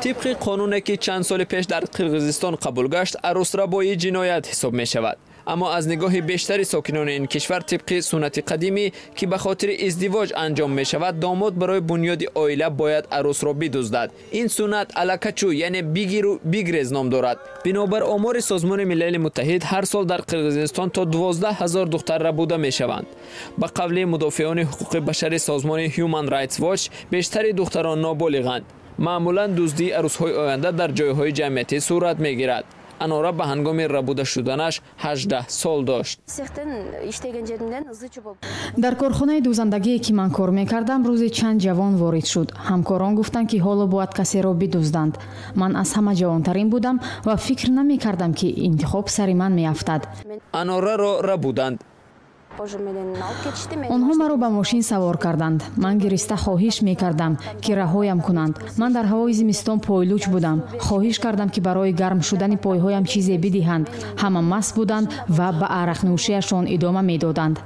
Тибқи қонуне, ки чанд соли пеш дар Қирғизистон қабул гашт, арӯсрабоӣ ҷиноят ҳисоб мешавад. Аммо аз нигоҳи бештари сокинони ин кишвар, тибқи суннати қадимӣ, ки ба хотири издивоҷ анҷом мешавад, домод барои бунёди оила бояд арӯсро бидуздад. Ин суннат ала качуу, яъне бигиру бигрез ном дорад. Бинобар омори Созмони Милали Муттаҳид, ҳар сол дар Қирғизистон то 12 000 духтар рабуда мешаванд. Ба қавли мудофиони ҳуқуқи башари созмони Human Rights Watch, бештари духтарон ноболиғанд. Маъмулан дуздии арӯсҳои оянда дар ҷойҳои ҷамъиятӣ сурат мегирад. Анора ба ҳангоми рабуда шуданаш 18 сол дошт. Цехтен иштеген жеримден ызы-чуу болуп. Дар корхонаи дӯзандагие, ки ман кор мекардам, рӯзе чанд ҷавон ворид шуд. Ҳамкорон гуфтанд, ки ҳоло бояд касеро бидузданд. Ман аз ҳама ҷавонтарин будам ва фикр намекардам, ки интихоб сари ман меафтад. Анораро рабуданд. Позже мени алып кетишти. Онҳо маро ба мошин савор карданд. Ман гириста хоҳиш мекардам, ки раҳоям кунанд. Ман дар ҳавои зимистон пойлуч будам. Хоҳиш кардам, ки барои гарм шудани пойҳоям чизе бидиҳанд. Ҳама маст буданд ва ба арақнӯшиашон идома медоданд.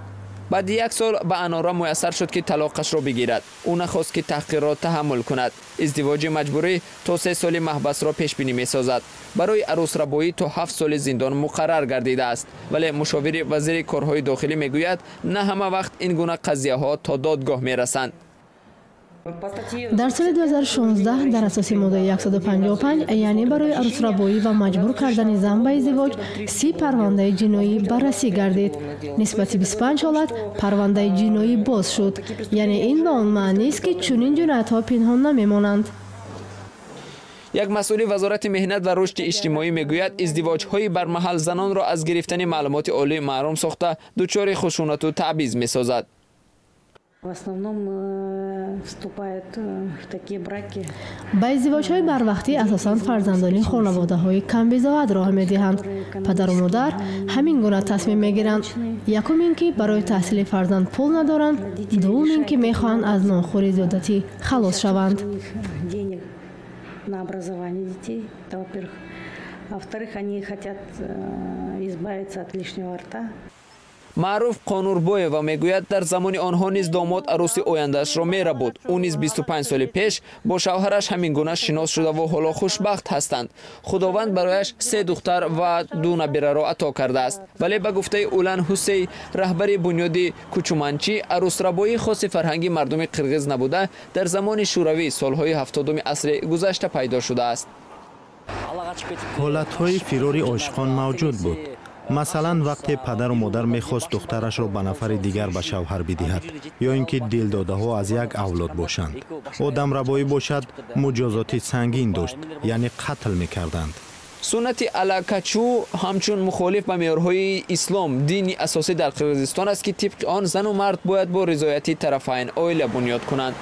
Баъди як сол ба Анора муяссар шуд, ки талоқашро бигирад. Ӯ нахост, ки таҳқирро таҳаммул кунад. Издивоҷи маҷбурӣ то 3 соли маҳбасро пешбинӣ месозад. Барои арӯсрабоӣ то 7 соли зиндон муқаррар гардидааст. Вале мушовири вазири корҳои дохилӣ мегӯяд, на ҳама вақт ин гуна қазияҳо то додгоҳ мерасанд. Дар соли 2016 дар асоси моддаи 155, яъне барои арӯсрабоӣ ва маҷбур кардани зан ба издивоҷ, 30 парвандаи ҷиноӣ баррасӣ гардид. Нисбати 25 ҳолат парвандаи ҷиноӣ боз шуд. Яъне ин ба он маънист, ки чунин ҷиноятҳо пинҳон намемонанд. Як масъули Вазорати меҳнат ва рушди иҷтимоӣ мегӯяд, издивоҷҳои бармаҳал занонро аз гирифтани маълумоти олӣ маҳрум сохта, дучори хушунату таъбиз месозад. В основном вступают в такие браки. Ба издивоҷҳои барвақтӣ асосан фарзандони хонаводаҳои камбизоат роҳ медиҳанд. Падару модар ҳамин гуна тасмим мегиранд: якум ин ки барои таҳсили фарзанд пул надоранд, дуввум ин ки мехоҳанд аз нонхӯри зиёдатӣ халос шаванд. Денег на образование детей, это во-первых. Во-вторых, они хотят избавиться от лишнего рта. Маъруф Қонурбоева мегӯяд, дар замони онҳо низ домод арӯси ояндаашро мерабуд. Ӯ низ 25 соли пеш бо шавҳараш ҳамин гуна шинос шудаву ҳоло хушбахт ҳастанд. Худованд барояш се духтар ва ду набираро ато кардааст. Вале ба гуфтаи Улан Ҳусей, раҳбари бунёди Кучуманчӣ, арӯсрабоӣ хоси фарҳанги мардуми қирғиз набуда, дар замони Шӯравӣ, солҳои 70-уми асри гузашта пайдо шудааст. Ҳолатҳои фирори ошиқон мавҷуд буд. Масалан, вақте падару модар мехост духтарашро ба нафари дигар ба шавҳар бидиҳад ё ин ки дилдодаҳо аз як авлод бошанд. Одамрабоӣ бошад, муҷозоти сангин дошт, яъне қатл мекарданд. Суннати ала качуу ҳамчун мухолиф ба меъёрҳои ислом, дини асосӣ дар Қирғизистон аст, ки тибқи он зану мард бояд бо ризояти тарафайн оила бунёд кунанд.